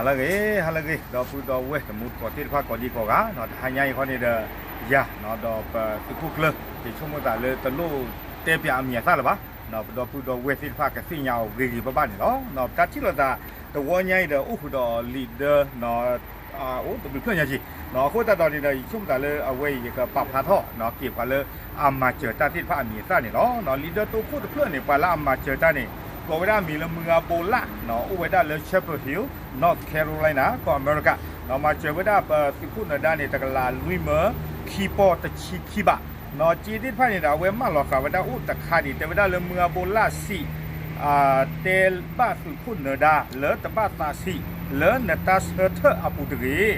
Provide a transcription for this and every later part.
ဟါလၢအဂ့ၤ ဟါလၢအဂ့ၤ ဒီပုၢ်ဒီဝဲၢ်တံၤသကိးသ့ၣ်တဖၣ်ကိးဒံကိးဂၤ, တဟါညါအံၤခီန့ၣ်ဒီး ယၤ ဒီးပသုးခိၣ်ကျၢၢ် ယဆိကမိၣ်သးလၢတလိၣ်တဲပၠးအမံၤအသၣ်လၢၤဘၣ်, ပဒီပုၢ်ဒီဝဲၢ်သ့ၣ်တဖၣ်ကသ့ၣ်ညါအီၤဂ့ၤဂ့ၤဘၣ်ဘၣ်န့ၣ်လီၤ. ပတၢ်ထံၣ်လိာ်သးတဝီညါအံၤဒီး အိၣ်ဃုာ်ဒီးလံာ်ဒၢ အိၣ်တဘျုးဖျၢၣ်ညါက့ၤ, အဃိသတးဒီးန့ၣ်ဒီး ယဆိကမိၣ်သးလၢအဝဲအံၤ ယကပာ်ဖျါထီၣ် က့ၤပှၤလၢအမၤစၢၤတၢ်သ့ၣ်တဖၣ်အမံၤအသၣ်န့ၣ်လီၤ. လံာ်ဒၢတိခိၣ်တဖျၢၣ်န့ၣ် ပှၤလၢအမၤစၢၤတၢ်န့ၣ် ကိးဝဲဒၣ်မံၤလၢမုၢ်အါဘိလၣ်, အိၣ်ဝဲဒၣ်လၢ Chapel Hill, North Carolina ကီၢ်အမဲရကၤ, မၤစၢၤဝဲဒၣ်ပသုးခိၣ်နၢၤဒါန့ၣ် တကလးလွံၢ်မၢ ခံပီၢ်တဆံခံဘး, စ့သ့ၣ်တဖၣ်န့ၣ်ဒီး အဝဲမၢလီၤဃာ်ဝဲဒၣ်အိၣ်တခါဒံး တဲဝဲဒၣ်လၢမုၢ်အါဘိလၣ်စံး တဲဘၣ်သုးခိၣ်နၢၤဒါ လၢတဘၣ်သးဆံး လၢနတၢ်ဆၢထၢၣ်အပူၤတဂ့ၤ,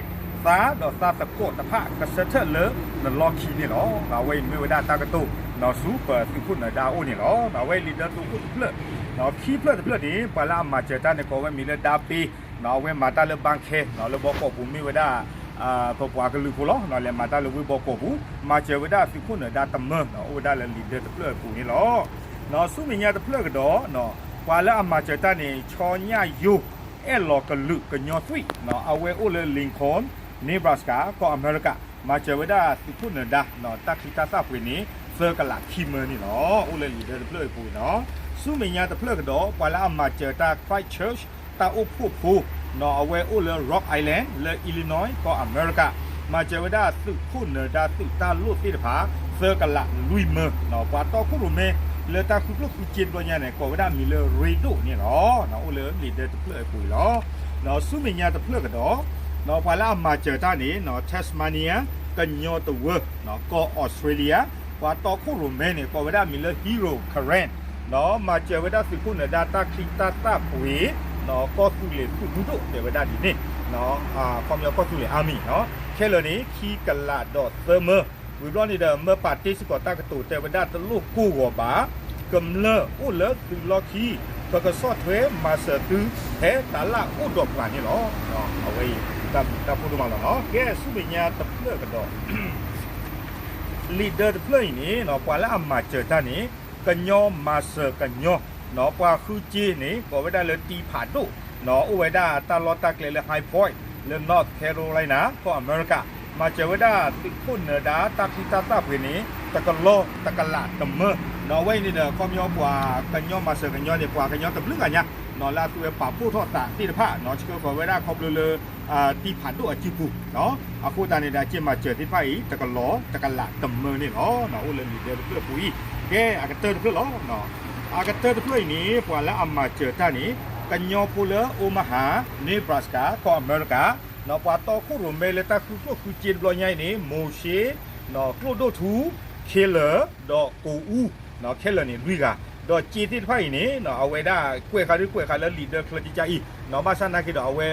သးဒီးသးသကိးတဖၣ်ကဆၢထၢၣ်လၢနလီၢ်ခံန့ၣ်လီၤ. အဝဲအံၤမ့ၢ်ဝဲဒၣ်တၢ်ကတိၤ ဆူပသုးခိၣ်နၢၤဒါအအိၣ်န့ၣ်လီၤ. အဝဲအံၤလံာ်ဒၢတိခိၣ်တဖျၢၣ်, ခံဖျၢၣ်တဖျၢၣ်န့ၣ် ပှၤလၢအမၤစၢၤတၢ်န့ၣ် ကိးဝဲမံၤလၢဒါပ့, အဝဲမၤတၢ်လၢဘါခဲ လၢဘီကီၢ်ပူၤမ့ၢ်ဝဲဒၣ် ပပှၤကလုာ်ဖိလီၤ, လဲၤမၤတၢ်လၢဝ့ၢ်ဘီကီၢ်ပူၤ, မၤစၢၤဝဲဒၣ်သုးခိၣ်နၢၤဒါတမၢ အိၣ်ဝဲဒၣ်လၢလံာ်ဒၢတဖျၢၣ်အပူၤန့ၣ်လီၤ. ဆူမဲာ်ညါတဖျၢၣ်ကဒီး ပှၤလၢအမၤစၢၤတၢ်န့ၣ် ဆီညၣ်ယိ အဲၣ်လီၤကလုာ်ကညီသွံၣ်, အဝဲအိၣ်လၢ Lincoln, Nebraska ကီၢ်အမဲရကၤ, မၤစၢၤဝဲဒၣ်သုးခိၣ်နၢၤဒါ တၢ်ချံတၢ်သၣ်ပှ့ၤန့ၣ် သၢကလးခံမၢန့ၣ်လီၤ. အိၣ်လၢလံာ်ဒၢတဖျၢၣ်အပူၤန့ၣ်လီၤ. ဆူမဲာ်ညါတဖျၢၣ်ကဒီး ပှၤလၢအမၤစၢၤတၢ် Christchurch တၢ်အိၣ်ဖှိၣ်ဖိ အဝဲအိၣ်လၢ Rock Island လၢ Illinois ကီၢ်အမဲရကၤ, မၤစၢၤဝဲဒၣ်သုးခိၣ်နၢၤဒါသုးတၢ်လိၣ်သ့ၣ်တဖၣ် သၢကလးလွံၢ်မၢ, ပှၤတီခိၣ်ရိၣ်မဲ လၢတၢ်ဃုကျိၣ်ဃုစ့တဘျီညါန့ၣ် ကိးဝဲဒၣ်မံၤလၢရ့ဒိၣ်န့ၣ်လီၤ. အိၣ်လၢလံာ်ဒၢတဖျၢၣ်အပူၤအံၤလီၤ. ဆူမဲာ်ညါတဖျၢၣ်ကဒီး ပှၤလၢအမၤစၢၤတၢ်န့ၣ် Tasmania ကညီတဝၢ ကီၢ်အီစထြ့လယါ, ပှၤတီခိၣ်ရိၣ်မဲန့ၣ် ကိးဝဲဒၣ်မံၤလၢ Hero Karen မၤစၢၤဝဲဒၣ်သုးခိၣ်နၢၤဒါတၢ်ချံတၢ်သၣ်ပှ့ၤ ကီၢ်သူလ့ၤသုးမုၢ်ဒိၣ်တဲဝဲဒၣ်ဒ်န့ၣ်, ခီပညီကီၢ်သူလ့ၤ Army ခဲလၢာ်န့ၣ် ခံကလးဒီးသၢမၢ, ဝံၤဘျီန့ၣ်ဒီး မၢပာ်တ့စ့ၢ်ကီးတၢ်ကတိၤတဲဝဲဒၣ်တလိၣ်ကိၢ်ဂီၤဘၣ်, ကမျၢၢ်အိၣ်လၢသုးလီၢ်ခံ, ပကဆီၣ်ထွဲမၤစၢၤသု ဖဲတၢ်လၢအိၣ်ဒီးပှၤန့ၣ်လီၤ. အဝဲအံၤ တၢ်ဖှိၣ်ဒိၣ်မးလီၤနီၤ. ကဲ ဆူမဲာ်ညါတဖျၢၣ်ကဒီး လံာ်ဒၢတဖျၢၣ်အံၤန့ၣ် ပှၤလၢအမၤစၢၤတၢ်န့ၣ် ကညီမၤစၢၤကညီ, ပှၤဃုစ့န့ၣ် ကိးဝဲဒၣ်လၢတံဖးဒိၣ်, အိၣ်ဝဲဒၣ်တၢ်လီၢ်တၢ်ကျဲလၢ High Point လၢ North Carolina ကီၢ်အမဲရကၤ, မၤစၢၤဝဲဒၣ်သုးခိၣ်နၢၤဒါတၢ်ချံတၢ်သၣ်ပှ့ၤန့ၣ် တကလီတကလးတမၢ, အဝဲအံၤန့ၣ်ဒီး ခီပညီပှၤကညီမၤစၢၤကညီန့ၣ် ပှၤကညီတဘျုးဂၤညါ လၢအသုဝဲပာ်ဖှိၣ်ထီၣ်သးသ့ၣ်တဖၣ် ဆှၢဃီၤဝဲဒၣ်ခီဖျိလၢ တံဖးဒိၣ်အစုပူၤ, အဃိသတးန့ၣ်ဒီး အစ့မၤစၢၤသ့ၣ်တဖၣ်အံၤ တကလီတကလးတမၢန့ၣ်လီၤ. အိၣ်လၢလံာ်ဒၢတဖျၢၣ်အပူၤအံၤ, ကဲ အကတၢၢ်တဖျၢၣ်လီၤ. အကတၢၢ်တဖျၢၣ်အံၤန့ၣ် ပှၤလၢအမၤစၢၤတၢ်န့ၣ် ကညီဖိလၢ Omaha, Nebraska ကီၢ်အမဲရကၤ, ပှၤတီခိၣ်ရိၣ်မဲလၢတၢ်ဃုကျိၣ်ဃုစ့တဘျီညါအံၤန့ၣ် မိၤၡ့, ကျိၣ်ဒိၣ်ထူ, ခဲလၢာ်, ဒီးကိာ်အူ, ခဲလၢာ်န့ၣ်လွံၢ်ဂၤ, ဒီးစ့သ့ၣ်တဖၣ်အံၤန့ၣ် အဝဲဒၣ်ကွဲးဃာ်ဒုကွဲးဃာ်လၢလံာ်ဒၢချၢကကါအံၤ, ဘၣ်ဆၣ်နာ်က့ဒီး အဝဲ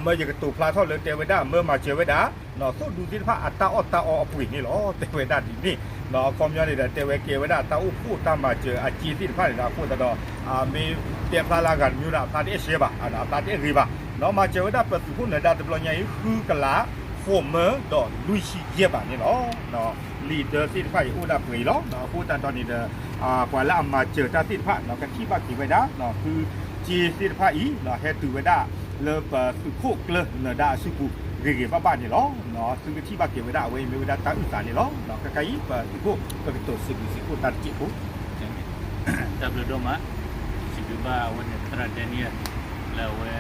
မၢယကတိၤဖျါထီၣ်လၢတဲဝဲဒၣ် မၢမၤစၢၤဝဲဒၣ် သိၣ်ဒူသ့ၣ်တဖၣ်အတၢ်အီၣ်တၢ်အီအပှ့ၤန့ၣ်လီၤ. တဲဝဲဒၣ်ဒ်န့ၣ်, အခီပညီန့ၣ်ဒီး တဲဝဲကဲဝဲဒၣ်တၢ်အိၣ်ဖှိၣ်တၢ်မၤစၢၤအစ့သ့ၣ်တဖၣ်န့ၣ်ဒီး အဃိသတးဒီး မ့ၢ်တဲဖျါလၢအဂၤတမံၤဒီး အဖျါတအဲၣ်ရှဲဘၣ်, အဖျါတအဲၣ်ဂ့ၤဘၣ်, မၤစၢၤဝဲဒၣ်ပသုးခိၣ်နၢၤဒါတဘျီညါအံၤ ဃုကလး ဃိးမၢ ဒီးလွံၢ်ဆံယဲၢ်ဘးန့ၣ်လီၤ. လံာ်ဒၢသ့ၣ်တဖၣ်အံၤအိၣ်ဒၣ်ပှဲၤအံၤလီၤ. အဃိသတးဒီးန့ၣ်ဒီး ပှၤလၢအမၤစၢၤတၢ်သ့ၣ်တဖၣ် ကထံၣ်ဘၣ်က့ၤဝဲဒၣ် ဃုစ့သ့ၣ်တဖၣ်အံၤ ဟဲတုၤဝဲဒၣ်လၢပသုးခိၣ်ကျၢၢ်နၢၤဒါအစုပူၤ ဂ့ၤဂ့ၤဘၣ်ဘၣ်န့ၣ်လီၤ. သုကထံၣ်ဘၣ်က့ၤဝဲဒၣ် အဝဲအံၤမ့ၢ်ဝဲဒၣ်တၢ်အုၣ်သးန့ၣ်လီၤ. ခဲကနံၣ်အံၤ ပသုးခိၣ် ပကတိၤစံးဘျုးစံးဖှိၣ်တၢ်တစဲးဖိ တၢ်ဘျုးဒိၣ်မး, စံးဘျုးဘၣ်အဝဲန့ၣ် သရၣ်ဒဲနံယၢ် လၢအဝဲ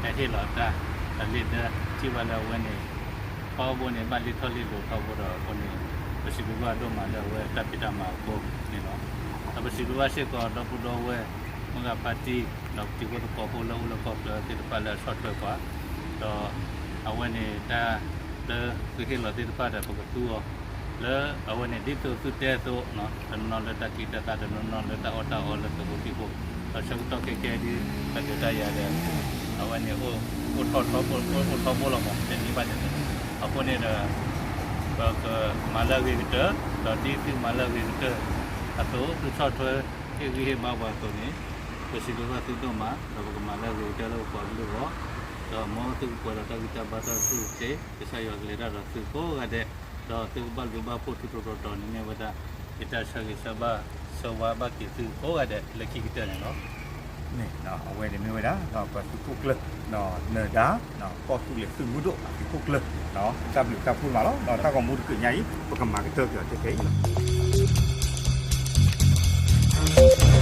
ဟဲဟ့ၣ်လီၤတၢ် တၢ်လံာ်ဒၢ ထံၣ်ဘၣ်လၢအဝဲန့ၣ် ထီဘိန့ၣ် ဘၣ်လံထီၣ်လံလိၤထီဘိဒီးအဃိန့ၣ် ပစံးဘျုးဘၣ်ဒိၣ်မးလၢအဝဲတၢ်ဖံးတၢ်မၤအဃိန့ၣ်လီၤ. ဒီးပစံးဘျုးဘၣ်စ့ၢ်ကီးဒီပုၢ်ဒီဝဲၢ် မုၢ်ဂၤဖါတံၢ် ဒီးတံၤဖိသကိးဖိလၢအိၣ်လၢကီၢ်ချၢသ့ၣ်တဖၣ်လၢအဆီၣ်ထွဲပှၤ ဒီးအဝဲန့ၣ်တၢ်လၢသုဟ့ၣ်လီၤသ့ၣ်တဖၣ်ဒီး ပကသူအီၤ လၢအဝဲန့ၣ် ဒ်သိးသုတဲအသိး တနီၤနီၤလၢတၢ်ချံတၢ်သၣ် တနီၤနီၤလၢတၢ်အီၣ်တၢ်အီလၢသုးဖိသံၣ်ဖိ ဒီးဆၢကတီၢ်ခဲကဲဒ် တၢ်ဒုးတၢ်ယၤဒီး အဝဲန့ၣ် အိၣ်ထီၣ်ထီ အိၣ်ထီဘိလီၤမး တနံၤဘၣ်တနံၤ အဃိန့ၣ်ဒီး ပကမၤလၢအဂ့ၤကတၢၢ် ဒီးဒ်သုမၤလၢအဂ့ၤကတၢၢ်အသိး သုဆီၣ်ထွဲဟ့ၣ်ဂံၢ်ဟ့ၣ်ဘါပှၤအသိးန့ၣ် ပစံးဘျုးဘၣ်သုဒိၣ်မး ဒီးပကမၤလၢအဂ့ၤကတၢၢ်လၢပပှၤကလုာ်အဂီၢ် ဒီးမ်သုကပှဲၤဒီးတၢ်ဂံၢ်တၢ်ဘါတၢ်သူၣ်က့ ကစၢ်ယွၤကလဲၤတၢ်ဒီးသုကိးဂၤဒဲး ဒီးသုကဘၣ်ဘျုးဘၣ်ဖှိၣ်ထူးထူးတီၤတီၤန့ၣ်မ့ၢ်ဝဲဒၣ် ယတၢ်ဆၢဂ့ၤဆၢဘၣ်ဆၢဝါဘၣ်က့ၤသုကိးဂၤဒဲးလၢခံကတၢၢ်န့ၣ်လီၤ. န့ၣ် အဝဲန့ၣ်မ့ၢ်ဝဲဒၣ် ပသုးခိၣ်ကျၢၢ် နၢၤဒါ ကီၢ်သူလ့ၤသုးမုၢ်ဒိၣ်အသုးခိၣ်ကျၢၢ် တၢ်ဘျုးတၢ်ဖှိၣ်မးလီၤ. တၢ်ဂီၤမူတကုးညါအံၤ ပကမၤကတၢၢ်က့ၤအီၤထဲခဲအံၤလီၤ.